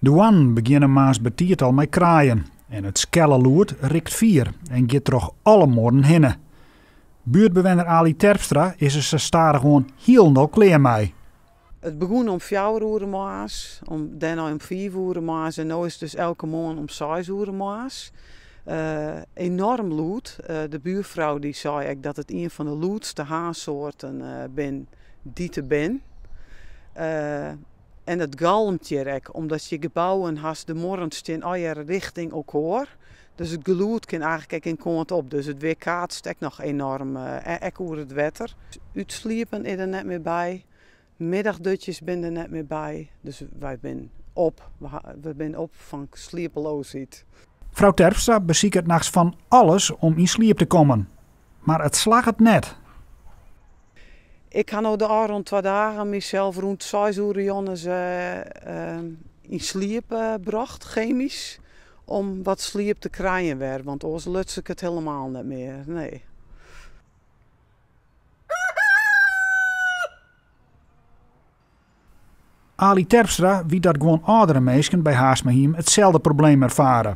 De hoannen begjinne moarns betiid al mei kraaien en it skelle lûd rikt fier en giet troch alle muorren hinne. Buertbewenner Alie Terpstra is der sa stadichoan hielendal klear mei. It begûn om fjouwer oere moarns, om, dêrnei om fiif oere moarns en no is it dus elke moarn om seis oere moarns. Enoarm lûd. De buurfrou dy sei ek dat it ien fan de lûdste haansoarten bin dy't der bin. En it galmt hjir ek, omdat je gebouwen hast de muorren stean allegearre rjochting elkoar. Dus it gelûd kin eigentlik ek gjin kant op. Dus it wearkaatst ek noch enoarm, ek oer it wetter. Útsliepen is der net mear by. Middagdutjes binne der net mear by. Dus wy binne op. We binne op fan sliepeloosheid. Frou Terpstra besiket nachts fan alles om yn sliep te kommen, mar it slagget net. Ik ha no de ôfrûne twa dagen mysels rûn seis oere jûns yn sliep brocht, chemysk, om wat sliep te krijen wer, want oars luts ik it helemaal net mear. Nee. Alie Terpstra wit dat guon âldere minsken by Haersmahiem itselde probleem erfare.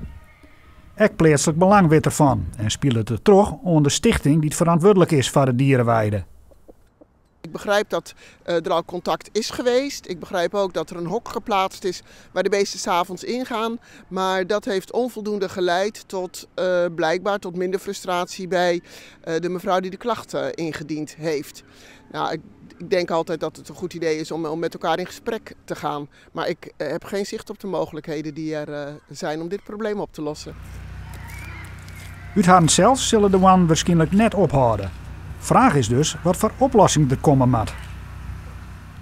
Ek Pleatslik Belang wit derfan en spilet it troch oan de stichting dy't ferantwurdlik is foar de diereweide. Ik begrijp dat er al contact is geweest. Ik begrijp ook dat er een hok geplaatst is waar de beesten 's avonds ingaan. Maar dat heeft onvoldoende geleid tot blijkbaar tot minder frustratie bij de mevrouw die de klacht ingediend heeft. Nou, ik, ik denk altijd dat het een goed idee is om, om met elkaar in gesprek te gaan. Maar ik heb geen zicht op de mogelijkheden die er zijn om dit probleem op te lossen. Ut harren sels sille de hoannen wierskynlik net ophâlde. Fraach is dus watfoar oplossing der komme moat.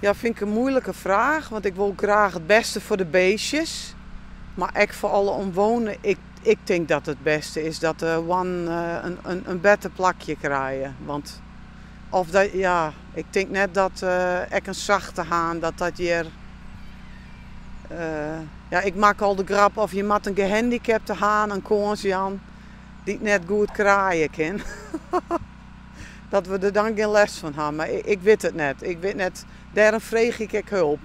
Ja, fyn ik in moeilike fraach, want ik wol graach it bêste foar de beestjes, mar ek foar alle omwonenden. Ik, ik tink dat it bêste is dat de hoannen in, in, in better plakje krije. Want of dat, ja, ik tink net dat ek in sachte haan dat dat hjir. Ja, ik mak al de grap of je moat in gehandicapte haan in kâns jaan dy't net goed kraaie kin. Dat we der dan gjin lêst fan ha, mar ik, ik wit it net. Ik wit net, dêrom freegje ik ek help.